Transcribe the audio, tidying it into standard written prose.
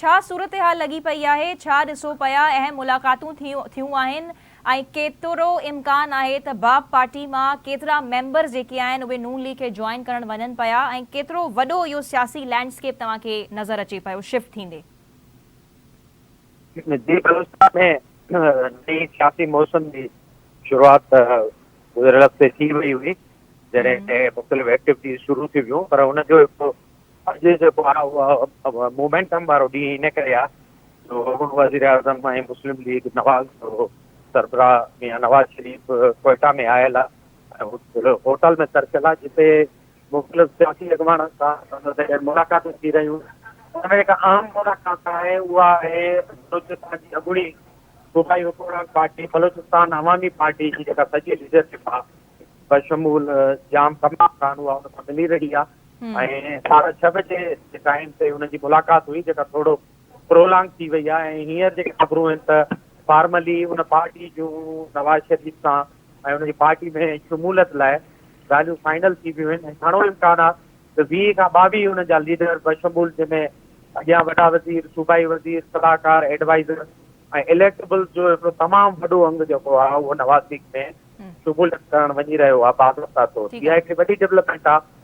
ڇا صورتحال لڳي پئي آهي، ڇا ڏسو پيا، اهم ملاقاتون ٿيون آهن ۽ ڪيترو امڪان آهي ته باپ پارٽي مان ڪيترا ميمبرز جيڪي آهن اهي نون ليگ کي جوائن ڪرڻ وڃن پيا ۽ ڪيترو وڏو اهو سياسي لينڊ اسڪيپ توهان کي نظر اچي پيو شفٽ ٿيندي؟ جي بلوچستان ۾ نئين سياسي موسم جي شروعات گذريل هفتي ٿي وئي هئي جڏهن مختلف ايڪٽيوٽيز شروع ٿي ويون پر ان جو هڪ اڄ جيڪو آهي اهو مومينٽم وارو ڏينهن ان ڪري آهي جو اڳوڻو وزيراعظم ۽ مسلم ليگ نواز جو سربراهه ميان نواز شريف ڪوئيٽا ۾ آيل آهي ۽ هوٽل ۾ ترسيل آهي جتي مختلف سياسي اڳواڻن سان سندس ملاقاتون ٿي رهيون ان ۾ جيڪا اهم ملاقات آهي اها آهي بلوچستان جي اڳوڻي صوبائي حڪمران پارٽي بلوچستان عوامي پارٽي جي جيڪا سڄي ليڊرشپ آهي بشمول ڄام ڪمال خان اها ان سان ملي رهي آهي ۽ ساڍا ڇهه بجي جي ٽائيم تي انهن جي ملاقات هئي جيڪا ٿورو پرولانگ ٿي وئي آهي ۽ هينئر جيڪي خبرون آهن ته فارملي ان پارٽي جون نواز شريف سان ۽ ان جي پارٽي ۾ شموليت لاء ڳالهيون فائنل ٿي ويون آهن ۽ گهڻو امڪان آهي ته 20 کان 22 انهن جا ليڊر بشمول جنهن ۾ اڳيان وڏا وزير، صوبائي وزير، صلاحڪار، ايڊوائيزر ۽ اليڪٽبلز جو هڪڙو تمام وڏو انگ جيڪو آهي اهو نواز ليگ ۾ شموليت ڪرڻ وڃي رهيو آهي باضابطا طور. اها هڪڙي وڏي ڊولپمينٽ آهي.